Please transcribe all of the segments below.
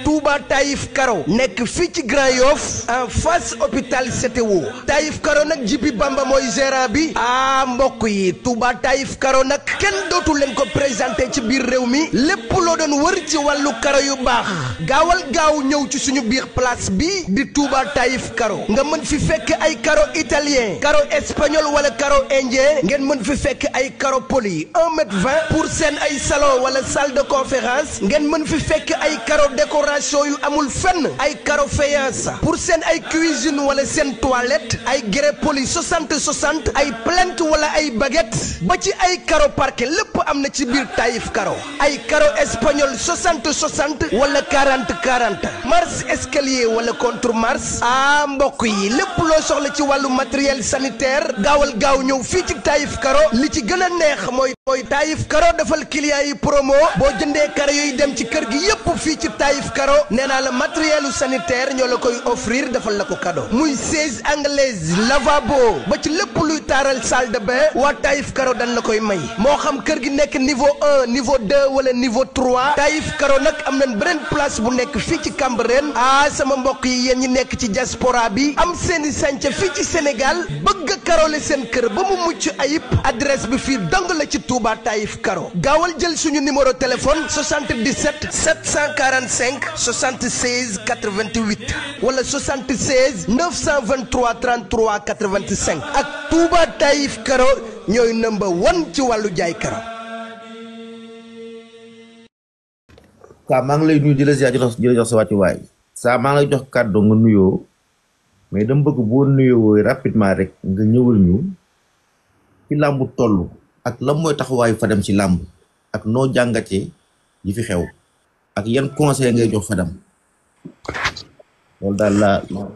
Touba Taïf Karo nekk fii ci Grand Yoff en face hôpital CTO Taïf Karo nag Jibi Bamba mooy gérant bi mbokk yi Touba Taïf Karo nag kenn dootu leen ko présenté ci biir réew mi lépp loo doon wër ci wàllu karo yu baax gaawal gaaw ñëw ci suñu biir place bi di Touba Taïf Karo nga mën fi fekk ay karo italien karo espagnol wala karo indien ngeen mën fi fekk ay karo poli 1,20 m pour seen ay salon wala salle de conférence ngeen mën fi fekk ay karo décoration yu amul fenn ay karo faïence pour seen ay cuisine wala seen toilette ay grès poli 60 ay plinthe wala ay baguette ba ci ay karo parquet lépp am na ci biir Taïf Karo ay karo espagnol 60 wala 40 marche escalier wala contre marche mbokk yi lépp loo soxla ci wàllu matériel sanitaire gaawal gaaw ñëw fii ci Taïf Karo li ci gën a neex mooy Taïf Karo defal client yi promo boo jëndee karo yooyu dem ci kër gi yépp fii ci Taïf Karo nee naa la matériel sanitaire ñoo la koy offrir defal la ko cadeau muy siège anglaise lavabo ba ci lépp luy taaral salle de bain waa Taïf Karo dañ la koy may moo xam kër gi nekk niveau 1 niveau 2 wala niveau 3 Taïf Karo nag am nañ beneen place bu nekk fii ci Cambérène sama mbokk yi yéen ñi nekk ci diaspora bi am seeni sànca fii ci Sénégal bëgg a karole seen kër ba mu mucc ayib adresse bi fii dong la ci Touba Taïf Karo gaawal jël suñu numéro téléphone 77 745 76 88 wala 76 923 33 85 ak Touba Taïf Karo ñooy number 1 ci wàllu jaay karo. waaw maa ngi lay nuyu di la ziar di la jox sa wàccuwaay saa maa ngi lay jox kàddu nga nuyoo mais dama bëgg boo nuyoo rapidement rek nga ñëwal ñu ci làmbu toll ak lan mooy taxawaayu Fadam ci làmb ak noo jàngatee yi fi xew ak yan conseil ngay jox Fadam loolu daal la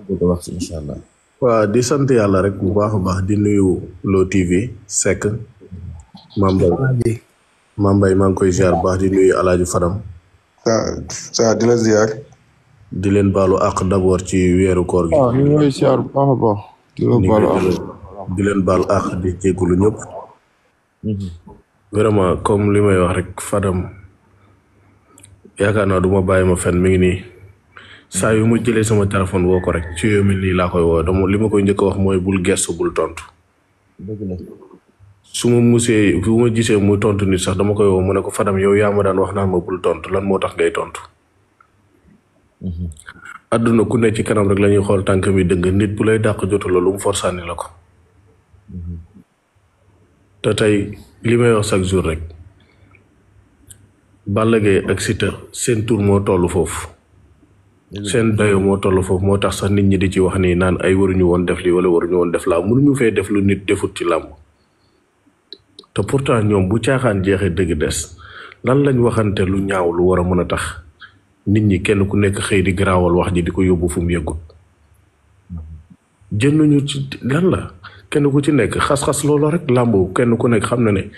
bëgg a wax ci incha allah. waaw di sant yàlla rek bu baax a baax di nuyu Lo TV Seck Mambay maa ngi koy ziar bu baax di nuyu Alaaji Fadam. saa di la ziar. di leen baalu àq d'abord ci weeru koor gi. ñu ngi lay ziar bu baax a baax. di leen baal àq di jégalu ñëpp. vraiment comme li may wax rek Fadam yaakaar naa du ma bàyyi ma fen mi ngi nii saa yu ma jëlee sama téléphone woo ko rek ci yooyu mel nii laa koy woo dama li ma koy njëkk a wax mooy bul gestu bul tontu. su ma musee bu ma gisee muy tontu nit sax dama koy woo mu ne ko Fadam yow yaa ma daan wax naan ma bul tontu lan moo tax ngay tontu. adduna ku ne ci kanam rek la ñuy xool tànk mi dëgg nit bu lay dàq jotu la lu mu forsaani la ko. te tey li may wax chaque jour rek Balla Gaye ak Siteu seen tur moo toll foofu. seen dayo moo toll foofu moo tax sax nit ñi di ci wax nii naan ay waruñu woon def li wala waruñu woon def laa mënuñu fee def lu nit defut ci làmb. te pourtant ñoom bu caaxaan jeexee dëgg des lan lañ waxante lu ñaaw lu war a mën a tax nit ñi kenn ku nekk xëy di garaawal wax ji di ko yóbbu fu mu yëggut jënduñu ci lan la kenn ku ci nekk xas-xas loolu rek làmb kenn ku nekk xam na ne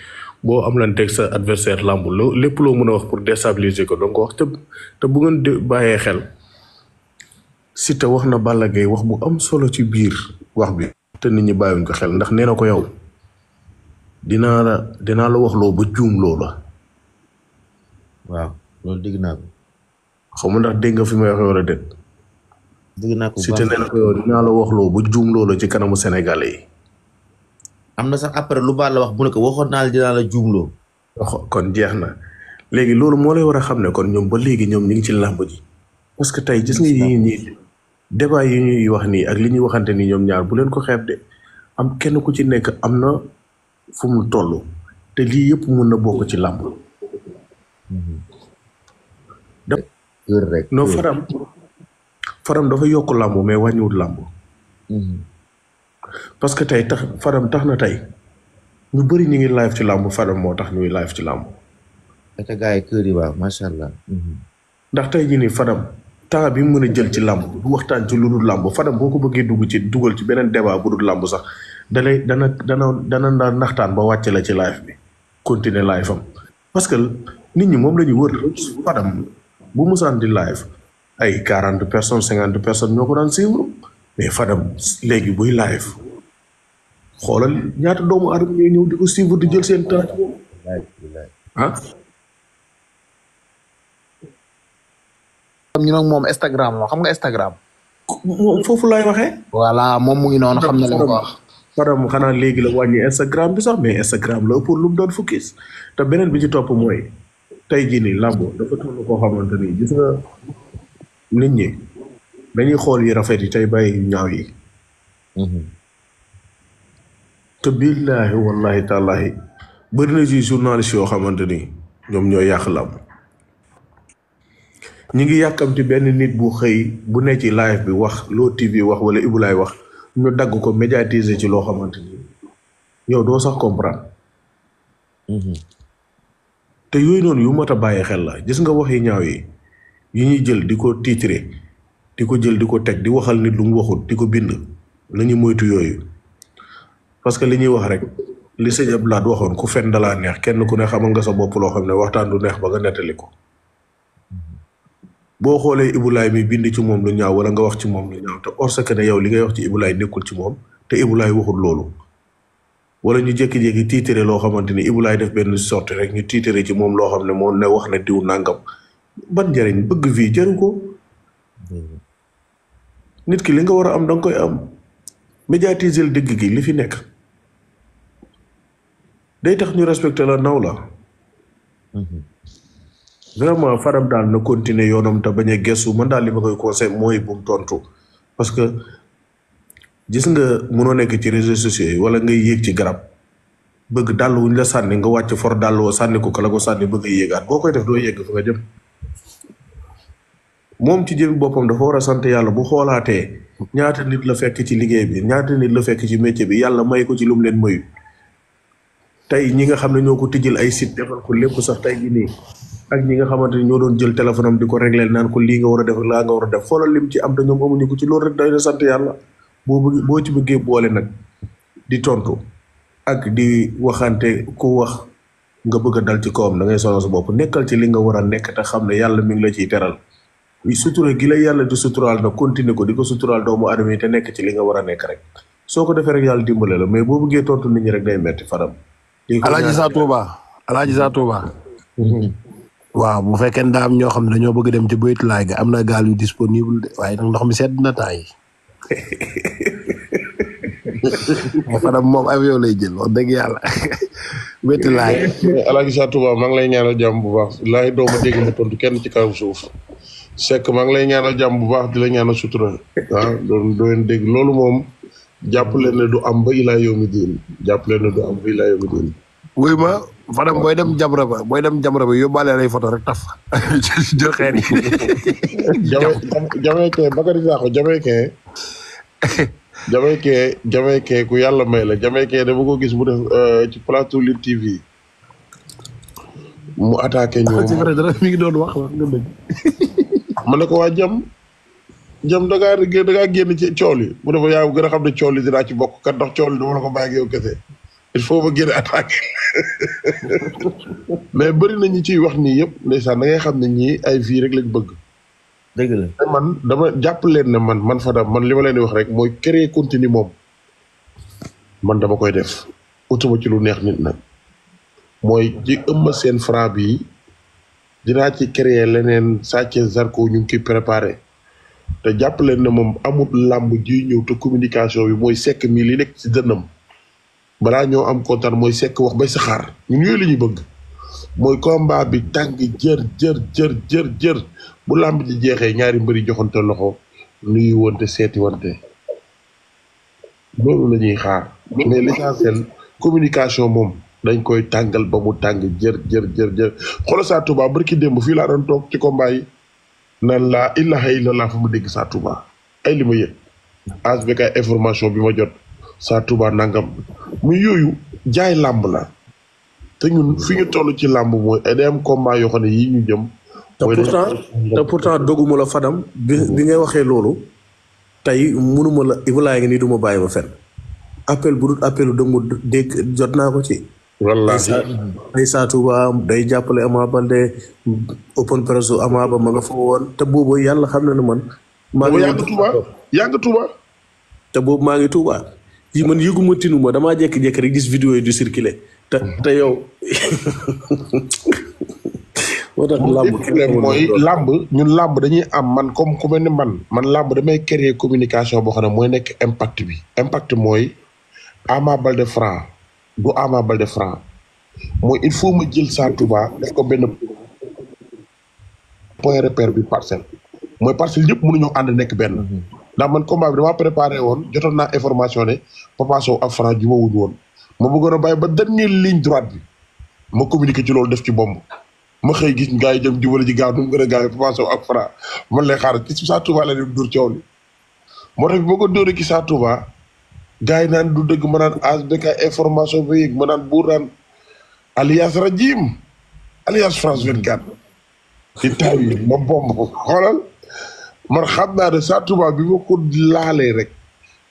boo am lan teg sa adversaire làmb loo lépp loo mën a wax pour déstabiliser ko donc wax te bu ngeen bàyyee xel Siteu wax na Balla Gaye wax bu am solo ci biir wax bi te nit ñi bàyyiwuñ ko xel ndax nee na ko yow dinaa la wax loo ba juum loola. waaw loolu dégg naa ko. xaw ma ndax dégg nga fi may waxee wala déet. dégg naa ko bu baax Siteu nee na ko yow dinaa la wax loo ba juum loola ci kanamu Sénégalais yi. am na sax après lu baax la wax bu ne ko waxoon naa la dinaa la juumloo. kon jeex na léegi loolu moo lay war a xam ne kon ñoom ba léegi ñoom ñu ngi ci làmb ji. parce que tey gis nga yii nii débat yi ñuy wax nii ak li ñuy waxante nii ñoom ñaar bu leen ko xeeb de am kenn ku ci nekk am na fu mu toll te lii yëpp mun na bokk ci làmb. non Fadam dafa yokk làmb mais wàññiwul làmb. parce que tey Fadam tax na tey ñu bëri ñu ngi live ci làmb Fadam moo tax ñuy live ci làmb. te gars yi kër yi waaw macha allah. ndax tey jii nii Fadam temps bi mu mën a jël ci làmb du waxtaan ci lu dul làmb Fadam boo ko bëggee dugal ci beneen débat bu dul làmb sax dana naxtaan ba wàcce la ci live bi continuer live am parce que nit ñi moom la ñu wër Fadam bu musaan di live ay 40 personnes 50 personnes ñoo ko daan suivre mais Fadam léegi buy live xoolal ñaata doomu aadama ñooy ñëw di ko suivre di jël seen temps ah. ñu nag moom Instagram la xam nga Instagram. foofu laay waxee. voilà moom mu ngi noonu xam na li ma ko wax. Fadam xanaa léegi la wàññi Instagram bi sax mais Instagram la pour lu mu doon focus te beneen bi ci topp mooy tey jii nii làmb dafa toll koo xamante ni gis nga nit ñi dañuy xool yi rafet yi tey bàyyi ñaaw yi. te billaahi wallahi tàllaahi bëri na ci journaliste yoo xamante ni ñoom ñooy yàq làmb. ñi ngi yàkkamti benn nit bu xëy bu ne ci live bi wax Lo TV wax wala Ibulaay wax ñu dagg ko médiatiser ci loo xamante ni yow doo sax comprendre. te yooyu noonu yu mat a bàyyi xel la gis nga wax yi ñaaw yi ñuy jël di ko titre di ko jël di ko teg di waxal nit lu mu waxut di ko bind nañu moytu yooyu parce que li ñuy wax rek li sëñ Abdoulaye waxoon ku fen dalaa neex kenn ku ne xamal nga sa bopp loo xam ne waxtaan du neex ba nga nettali ko. boo xoolee Ibulaay mi bind ci moom lu ñaaw wala nga wax ci moom lu ñaaw te parce que ne yow li ngay wax ci Ibulaay nekkul ci moom te Ibulaay waxul loolu wala ñu jékki-jékki tiitare loo xamante ni Ibulaay def benn sorte rek ñu tiitare ci moom loo xam ne moo ne wax na diw nangam ban njëriñ bëgg fii jaru ko. nit ki li nga war a am danga koy am médiatiser dëgg gi li fi nekk day tax ñu respecté la naw la. vraiment Fadam daal na continuer yoonam te bañ a gëstu man daal li ma koy conseil mooy bu mu tontu parce que gis nga mënoo nekk ci réseaux sociaux yi wala ngay yéeg ci garab bëgg dàll wuñ la sànni nga wàcc for dàll woo sànni ko kala ko sànni bëgg a yéegaat boo koy def doo yéeg fa nga jëm. moom ci jëmi boppam dafa war a sant yàlla bu xoolaatee ñaata nit la fekk ci liggéey bi ñaata nit la fekk ci métier bi yàlla may ko ci lu mu leen mayu tey ñi nga xam ne ñoo ko tijjil ay site defal ko lépp sax tey jii nii. ak ñi nga xamante ni ñoo doon jël téléphone am di ko réglé naan ko lii nga war a def laa nga war a def xoolal lim ci am te ñoom amuñu ko ci loolu rek day na sant yàlla boo ci bëggee boole nag di tontu ak di waxante ku wax nga bëgg a dal ci kawam da ngay sonal sa bopp nekkal ci li nga war a nekk te xam ne yàlla mi ngi la ciy teral sutura gi la yàlla di suturaal na continuer ko di ko suturaal doomu aadama yi te nekk ci li nga war a nekk rek soo ko defee rek yàlla dimbale la mais boo bëggee tontu nit ñi rek day metti Fadam. Alaaji Sa Touba. waaw bu fekkee ne daa am ñoo xam ne dañoo bëgg dem ci baytu laay ga am na gaal yu disponible de waaye nag ndox mi sedd na temps yi. Fadam moom avion lay jël wax dëgg yàlla baytu laay. Alaaji Sa Touba maa ngi lay ñaanal jàmm bu baax laay doo ma dégg ma tontu kenn ci kaw suuf Seck maa ngi lay ñaanal jàmm bu baax di la ñaanal sutura ah doo leen dégg loolu moom jàpp leen ne du am ba ilaa yawmi diin jàpp leen ne du am ba ilaa yawmi diin. wuy ma Fadam booy dem Jamra ba yóbbaale lay photo rek taf jël xeer yi. Jamaïcain Bakary Sakho Jamaïcain ku yàlla may la Jamaïcain dama ko gis mu def ci plateau Lutte TV mu attaqué ñu. mi ngi doon wax nga dëgg. ma ne ko waa jam da ngaa génn ci cool yi mu dafa yaa gën a xam ne cool yi dinaa ci bokk kat ndax cool yi dama la ko bàyyi ak yow kese. il faut ma génne attaqué mais bëri na ñi ciy wax nii yëpp ndeysaan da ngay xam ne ñii ay vie rek lañ bëgg. dëgg la te man dama jàpp leen ne man Fadam man li ma leen di wax rek mooy créer contenu moom man dama koy def utuma ci lu neex nit nag mooy ci ëmma seen franc bi dinaa ci créer leneen Sathiès Zarko ñu ngi koy préparé te jàpp leen ne moom amul làmb ji ñëw te communication bi mooy Seck mi li nekk ci dënnam. balaa ñoo am kontaan mooy Seck wax bay saxaar ñun yooyu la ñuy bëgg mooy combat bi tàng jër bu làmb ji jeexee ñaari mbëri joxante loxo nuyu wante seeti wante loolu la ñuy xaar mais l'essentiel communication moom dañ koy tàngal ba mu tàng jër xoolal Sa Touba barki démb fii laa doon toog ci combat yi naan laa ilaha illallah fa ma dégg Sa Touba ay li ma yëg asbek ay information bi ma jot Sa Touba nangam muy yooyu jaay làmb la te ñun fi ñu toll ci làmb mooy day am combat yoo xam ne yii ñu jëm. te pourtant doguma la Fadam bi ngay waxee loolu tey mënuma la Ibulaay ngi nii du ma bàyyi ba fen appel bu dul appelu dëgg mu dégg jot naa ko ci. wallaahi ay Sa Touba day jàppale Ama Baldé open press Ama ba ma nga fa woon te boobu yàlla xam na ne man. maa ngi yàgg Touba. te boobu maa ngi Touba. yi man yëguma tinuma damaa jékki-jékki rek gis vidéo yi du circuler te yow moo tax làmb problème mooy làmb ñun làmb dañuy am man comme ku mel ni man làmb damay créer communication boo xam ne mooy nekk impact bi impact mooy Ama Baldé Franc du Ama Baldé Franc mooy il faut ma jël Sa Touba def ko benn point repère bi parcelle mooy parcelle yëpp mënuñoo ànd nekk benn ndax man combat bi damaa préparé woon jotoon naa information ne Papa Sow ak Franc juma wuñ woon ma bëggoon a bàyyi ba dernière ligne droite bi ma communiqué ci loolu def ci bomb ma xëy gis gars yi jëm jubale ji gaaw nu mu gën a gaaw Papa Sow ak Franc man lay xaar ci Sa Touba la dem dóor coow li moo tax boo ko dóoree ci Sa Touba gars yi naan du dëgg ma naan ASBK information ba yéeg ma naan buur naan alias Rajim alias France 24 ci taw yi ma bomb xoolal man xam naa ne Sa Touba bi ma ko laalee rek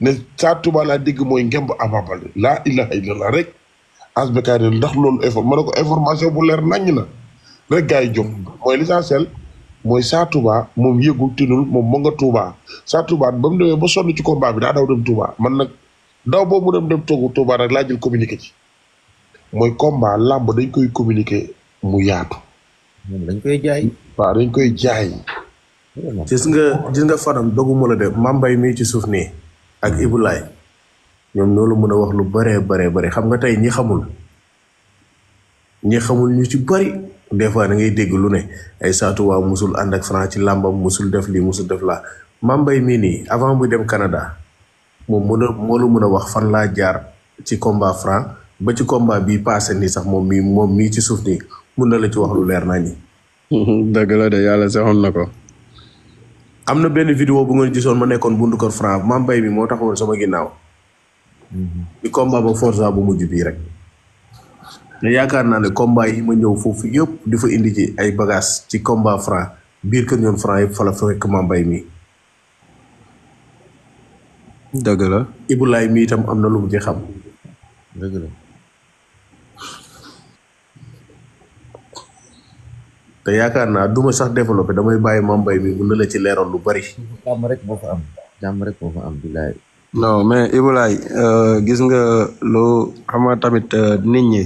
ne Sa Touba laa dégg mooy ngemb Ama Baldé laa ilaha illallah rek ASBK ne ndax loolu ma ne ko information bu leer naññ na rek gars yi jóg mooy l'essentiel mooy Sa Touba moom yëgul tinul moom mu nga Touba Sa Touba ba mu demee ba sonn ci combat bi daa daw dem Touba man nag daw boobu mu dem toogu Touba rek laa jël communiqué ci mooy combat làmb dañ koy communiqué mu yaatu. moom dañ koy jaay. waaw dañ koy jaay. gis nga Fadam doguma la de Mambay mii ci suuf nii ak Ibulaay ñoom ñoo la mën a wax lu bare xam nga tey ñi xamul ñu ci bari des fois da ngay dégg lu ne ay Sa Touba musul ànd ak Franc ci làmbam musul def lii musul def laa Mambay mii nii avant muy dem Canada moom moo la mën a wax fan laa jaar ci combat Franc ba ci combat bii passé nii sax moom mii ci suuf nii mun na la ci wax lu leer nañi. dëgg la de yàlla saxoon na ko. am na benn vidéo bu ngeen gisoon ma nekkoon bundu kër Franc Mambay mi moo taxawoon sama ginnaaw. di combat ba Forza bu mujj bii rek. te yaakaar naa ne combat yi ma ñëw foofu yëpp di fa indi ci ay bagages ci combat Franc biir kër ñoon Franc yëpp fa la fekk Mambay mi. dëgg la. Ibulaay mi itam am na lu mu ci xam. dëgg la. te yaakaar naa duma sax développé damay bàyyi Mambay mi mun na la ci leeral lu bari. jàmm rek moo fa am bilaay. non mais Ibulaay gis nga lu xam nga tamit nit ñi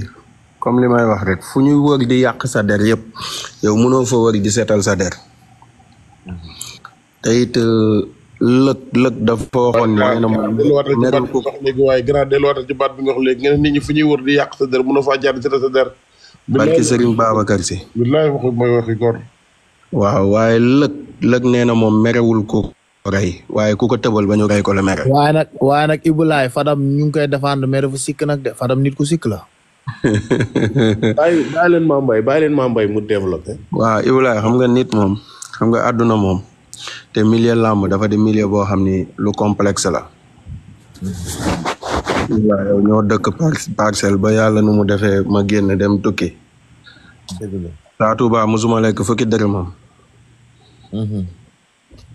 comme li may wax rek fu ñuy wër di yàq sa der yëpp yow mënoo fa wër di seetal sa der te it lëg dafa waxoon ne nee na moom nerul ko léegi waaye grand delluwaat ci baat bi nga wax léegi ngeen nit ñi fu ñuy wër di yàq sa der mënoo faa jaar di seetal sa der. barki Serigne Babacar Si. bilaay waxu mooy waxi góor. waaw waaye lëg nee na moom merewul ko rey waaye ku ko tëbal ba ñu rey ko la mere. waaye nag Ibulaay Fadam ñu ngi koy défendre mais dafa sikk nag de Fadam nit ku sikk la. bàyyi leen Mambay mu développé. waaw Ibulaay xam nga nit moom xam nga àdduna moom te milieu làmb dafa di milieu boo xam ni lu complexe la. waaw yow ñoo dëkk parcelle ba yàlla nu mu defee ma génn dem tukki. dëgg la. Sa Touba mosuma lekk fukki dërëmam.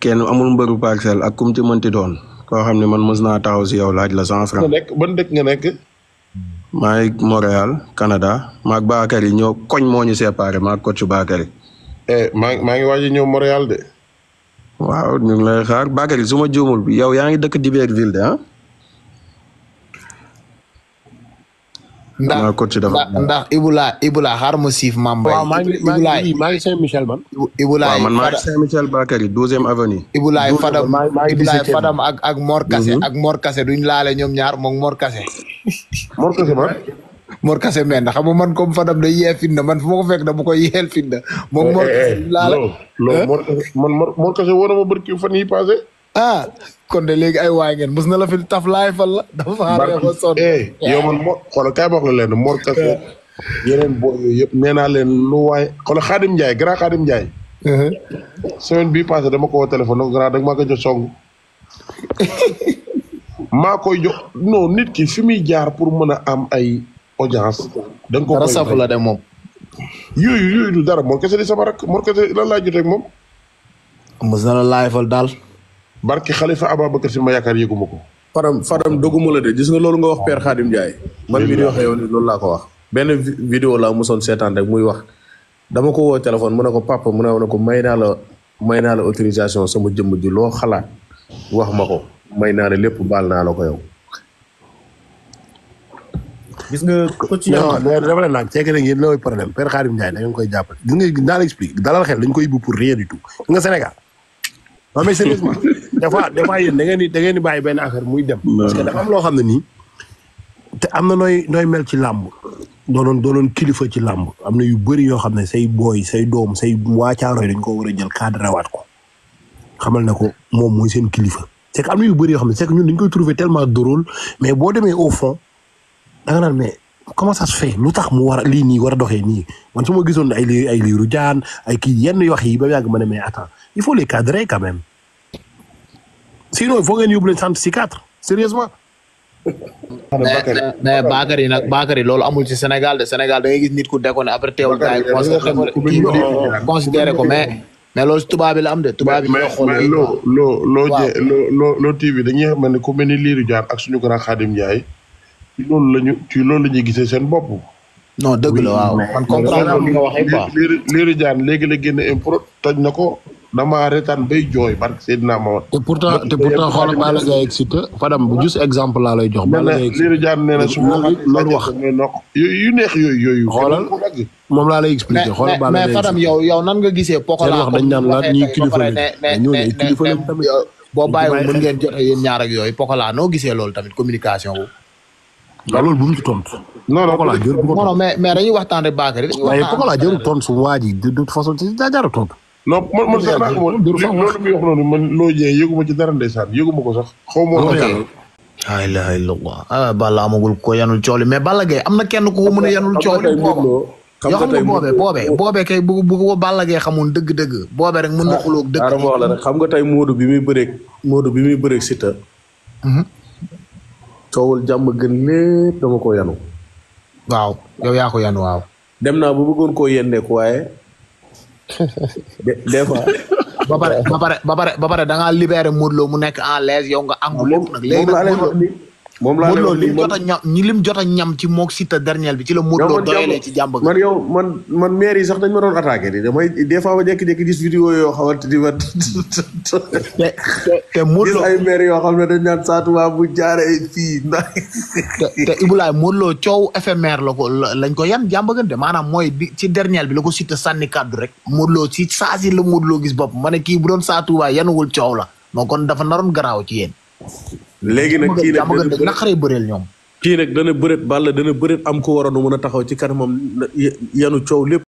kenn amul mbëru parcelle ak kum ci mënti doon koo xam ne man mos naa taxaw si yow laaj la 100 francs. ban dëkk nga nekk. maa ngi Montréal Canada maag Bakary ñoo koñ moo ñu séparé maag coach Bakary. maa ngi waaj a ñëw Montréal de. waaw ñu ngi lay xaar Bakary su ma juumul yow yaa ngi dëkk Dibéerville de ah. ndax Ibulaay xaar ma siif Mambay. waaw maa ngi Saint-Michel man. Ibulaay waaw man maa ngi Saint-Michel Bakary 12e avenue. Ibulaay Fadam ak Mor Kassé ak Mor Kassé duñ laale ñoom ñaar moom Mor Kassé. Mor Kassé man. Mor Kassé men xam nga man comme Fadam day yee fitna man fu ma ko fekk dama koy yeel fitna. moom Mor Kassé duñ laale. Mor Kassé woo na ma barki fan yi passé. kon de léegi ay waay ngeen mos na la fi taf laay fal la dafa xaaree ba sonn. yow man xoolal kaay wax la leen Mor Kassé yeneen boo yooyu yëpp nee naa leen lu waay xoolal Xaadim Ndiaye grand Xaadim Ndiaye. semaine bii passé dama ko woo téléphone donc grand dag maa ko jox song. maa koy jox non nit ki fi muy jaar pour mën a am ay audience. da nga ko dara safu la de moom. yooyu du dara Mor Kassé di sama rak Mor Kassé lan laa jotee ak moom. mos na la laay fal daal. barki Khalifa Ababacar Si ma yaakaar yëguma ko. Fadam doguma la de gis nga loolu nga wax Père Khadim Ndiaye. man mii di wax yow ni loolu laa ko wax. benn vidéo laa mosoon seetaan rek muy wax dama ko woo téléphone mu ne ko papa mu ne ko may naa la autorisation sama jëmm ji loo xalaat wax ma ko may naa la lépp baal naa la ko yow. gis nga coach non dafa leen nag c'est que yéen looy problème Père Khadim Ndiaye da ngeen koy jàppale gis nga naa la explique dalal xel dañ koy yóbbu pour rien du tout nga Sénégal non mais sérieusement des fois yéen da ngeen di bàyyi benn affaire muy dem parce que dafa am loo xam ne nii te am na nooy mel ci làmb doonoon kilifa ci làmb am na yu bëri yoo xam ne say booy say doom say waacaaroy dañ ko war a jël cadre waat ko xamal ne ko moom mooy seen kilifa c'est que am na yu bëri yoo xam ne c'est que ñun dañ koy trouver tellement drôle mais boo demee au fond da nga naan mais comment ça se fait lu tax mu war a lii nii war a doxee nii man su ma gisoon ay liiru jaan ay kii yenn wax yi ba yàgg ma ne mais attends il faut les cadrer quand même sinon il faut ngeen yóbbu leen sant si 4 sérieusement mais Bakary loolu amul ci Sénégal de Sénégal da ngay gis nit ku déconné après teewul gars yi considéré ko mais loolu tubaab bi la am de tubaab bi. mais loo TV dañuy xam ne ku mel ni Lirou Diane ak suñu grand Khadim Ndiaye ci loolu la ñuy gisee seen bopp. non dëgg la waaw man comprendre li nga waxee quoi. Lirou Diane léegi la génn impro toj na ko. dama retaan bay jooy barke Seydina Mohamed. te pourtant xoolal Balla Gaye ak Siteu Fadam bu juste exemple laa lay jox. Balla Gaye ak Siteu Lirou Diane nee na su ma loolu wax yu neex yooyu. xoolal moom laa lay expliquer. xoolal Balla Gaye mais Fadam yow nan nga gisee. Pokola wax dañ naan la ñuy kilifa lañ ñoo ne kilifa lañ tamit. boo bàyyiwul mën ngeen joxe yéen ñaar ak yooyu Pokola noo gisee loolu tamit communication wu. waaw loolu bu mu ci tontu. non Pokola jërë bu ko non mais dañuy waxtaan rek Bakary. waaye Pokola jërë tontu su waa ji de toute façon daa jar a tontu. non man sax naa ko loolu muy wax noonu man loo jee yëguma ci dara ndeysaan yëguma ko sax xaw ma woon yàlla. la ilaha illallah Balla amagul ko yanul coow li mais Balla Gaye am na kenn ku ko mën a yanul coow li xam nga boobee kay bu ko Balla Gaye xamoon dëgg-dëgg boobee rek mën na xuloog dëgg wax la rek xam nga tey Modou bi muy bëreeg Siteu coowul jàmm gën lépp dama ko yanu waaw yow yaa ko yanu waaw dem naa bu bëggoon koo yenneeku waaye des fois. ba pare da ngaa libéré Modou Lo mu nekk en l'aise yow nga angu lépp nag. léegi nag moom laa lay wax nii lim jot a ñam ci moog Siteu dernier bi ci la Modou Lo doyalee ci jàmb gi. man maire yi sax dañ ma doon attaqué di damay des fois ma jékki-jékki gis vidéo yoo xamante ni ma. te Modou Lo gis ay maire yoo xam ne dañ naan saatuwaa bu jaaree fii ndax. te Ibulaay Modou Lo coow éphémère la ko lañ ko yan jàmb gën de maanaam mooy bi ci dernier bi la ko Siteu sànni kàddu rek. Modou Lo ci saa si la Modou Lo gis bopp ma ne kii bu doon saatuwaa yanuwul coow la moo kon dafa naroon garaaw ci yéen. léegi nag kii nag naqaree bëreel ñoom. kii nag dana bëreet Balla dana bëreet am ko waroon a mën a taxaw ci kanamam yanu coow lépp.